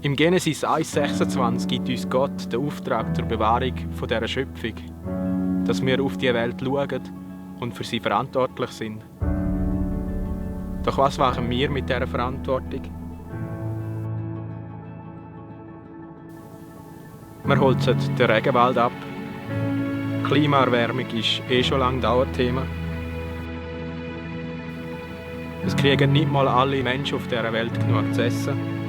Im Genesis 1,26 gibt uns Gott den Auftrag zur Bewahrung dieser Schöpfung, dass wir auf die Welt schauen und für sie verantwortlich sind. Doch was machen wir mit dieser Verantwortung? Wir holzen den Regenwald ab. Klimaerwärmung ist schon lange Dauerthema. Es kriegen nicht mal alle Menschen auf dieser Welt genug zu essen.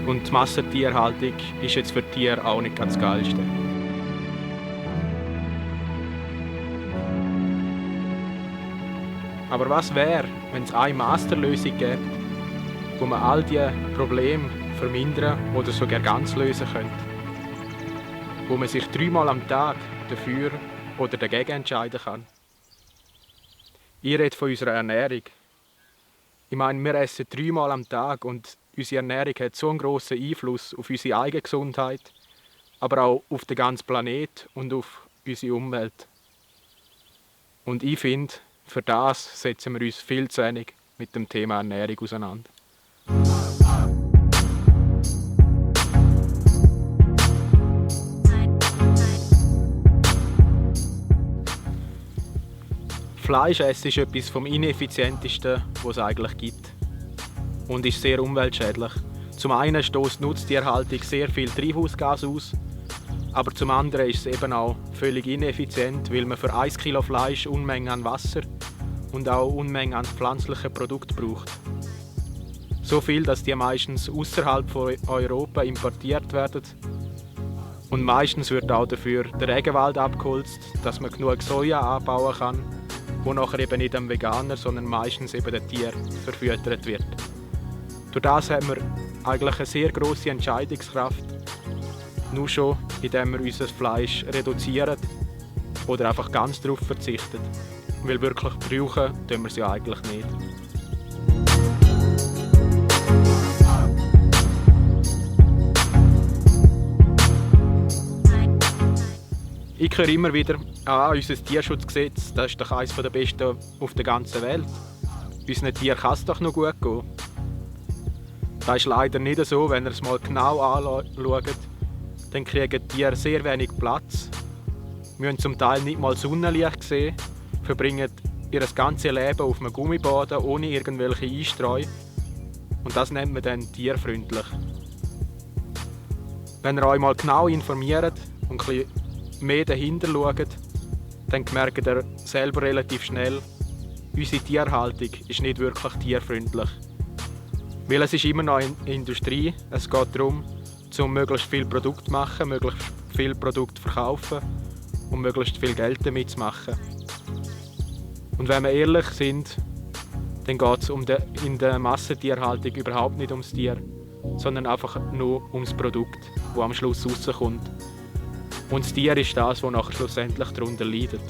Und die Massentierhaltung ist jetzt für die Tiere auch nicht ganz das Geilste. Aber was wäre, wenn es eine Masterlösung gäbe, wo man all diese Probleme vermindern oder sogar ganz lösen könnte? Wo man sich 3-mal am Tag dafür oder dagegen entscheiden kann? Ich rede von unserer Ernährung. Ich meine, wir essen 3-mal am Tag und unsere Ernährung hat so einen grossen Einfluss auf unsere eigene Gesundheit, aber auch auf den ganzen Planeten und auf unsere Umwelt. Und ich finde, für das setzen wir uns viel zu wenig mit dem Thema Ernährung auseinander. Fleischessen ist etwas vom ineffizientesten, was es eigentlich gibt. Und ist sehr umweltschädlich. Zum einen stößt die Nutztierhaltung sehr viel Treibhausgas aus, aber zum anderen ist es eben auch völlig ineffizient, weil man für 1 Kilo Fleisch Unmengen an Wasser und auch Unmengen an pflanzlichen Produkten braucht. So viel, dass die meistens außerhalb von Europa importiert werden. Und meistens wird auch dafür der Regenwald abgeholzt, dass man genug Soja anbauen kann, wo nachher eben nicht dem Veganer, sondern meistens eben den Tieren verfüttert wird. Durch das haben wir eigentlich eine sehr grosse Entscheidungskraft, nur schon, indem wir unser Fleisch reduzieren oder einfach ganz darauf verzichten. Weil wirklich brauchen tun wir es ja eigentlich nicht. Ich höre immer wieder, unser Tierschutzgesetz, das ist doch eines der besten auf der ganzen Welt. Unseren Tieren kann es doch noch gut gehen. Das ist leider nicht so, wenn ihr es mal genau anschaut, dann kriegen die Tiere sehr wenig Platz, müssen zum Teil nicht mal Sonnenlicht sehen, verbringen ihr ganzes Leben auf einem Gummiboden ohne irgendwelche Einstreu. Und das nennt man dann tierfreundlich. Wenn ihr euch mal genau informiert und ein bisschen mehr dahinter schaut, dann merkt ihr selber relativ schnell, unsere Tierhaltung ist nicht wirklich tierfreundlich. Weil es ist immer noch eine Industrie, es geht darum, möglichst viel Produkt zu machen, möglichst viel Produkt zu verkaufen und möglichst viel Geld damit zu machen. Und wenn wir ehrlich sind, dann geht es in der Massentierhaltung überhaupt nicht ums Tier, sondern einfach nur ums Produkt, das am Schluss rauskommt. Und das Tier ist das, das nachher schlussendlich darunter leidet.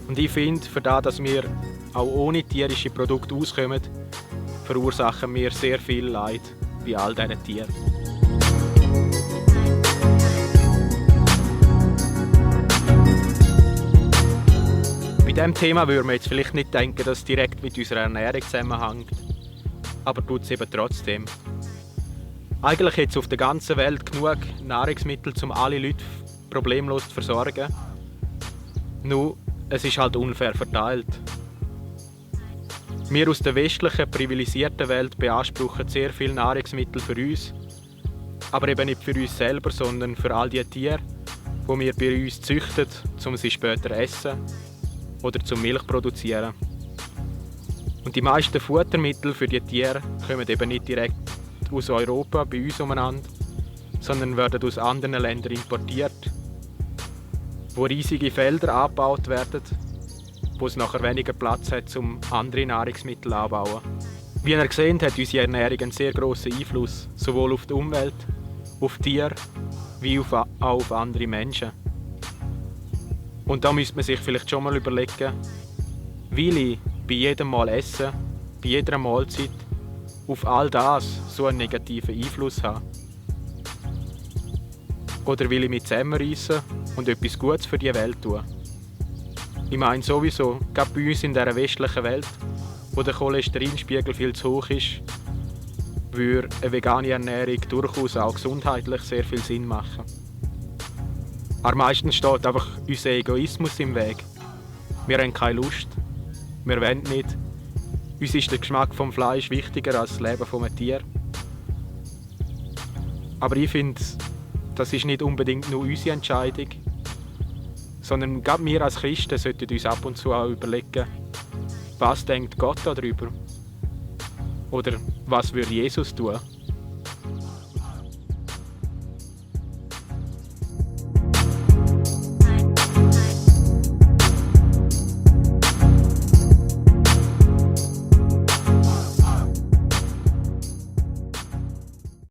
Und ich finde, für das, dass wir auch ohne tierische Produkte auskommen, verursachen wir sehr viel Leid bei all diesen Tieren. Bei diesem Thema würde man jetzt vielleicht nicht denken, dass es direkt mit unserer Ernährung zusammenhängt, aber tut es eben trotzdem. Eigentlich hat es auf der ganzen Welt genug Nahrungsmittel, um alle Leute problemlos zu versorgen. Nur, es ist halt unfair verteilt. Wir aus der westlichen, privilegierten Welt beanspruchen sehr viele Nahrungsmittel für uns, aber eben nicht für uns selber, sondern für all die Tiere, die wir bei uns züchten, um sie später zu essen oder zum Milch zu produzieren. Und die meisten Futtermittel für die Tiere kommen eben nicht direkt aus Europa bei uns umeinander, sondern werden aus anderen Ländern importiert, wo riesige Felder angebaut werden, wo es nachher weniger Platz hat, um andere Nahrungsmittel anzubauen. Wie ihr seht, hat unsere Ernährung einen sehr grossen Einfluss, sowohl auf die Umwelt, auf Tiere, wie auch auf andere Menschen. Und da müsste man sich vielleicht schon mal überlegen, will ich bei jedem Mal essen, bei jeder Mahlzeit, auf all das so einen negativen Einfluss haben? Oder will ich mich zusammenreissen und etwas Gutes für die Welt tun? Ich meine sowieso, gerade bei uns in dieser westlichen Welt, wo der Cholesterinspiegel viel zu hoch ist, würde eine vegane Ernährung durchaus auch gesundheitlich sehr viel Sinn machen. Aber meistens steht einfach unser Egoismus im Weg. Wir haben keine Lust, wir wollen nicht. Uns ist der Geschmack vom Fleisch wichtiger als das Leben eines Tier. Aber ich finde, das ist nicht unbedingt nur unsere Entscheidung, sondern gerade wir als Christen sollten uns ab und zu auch überlegen, was denkt Gott darüber? Oder was würde Jesus tun?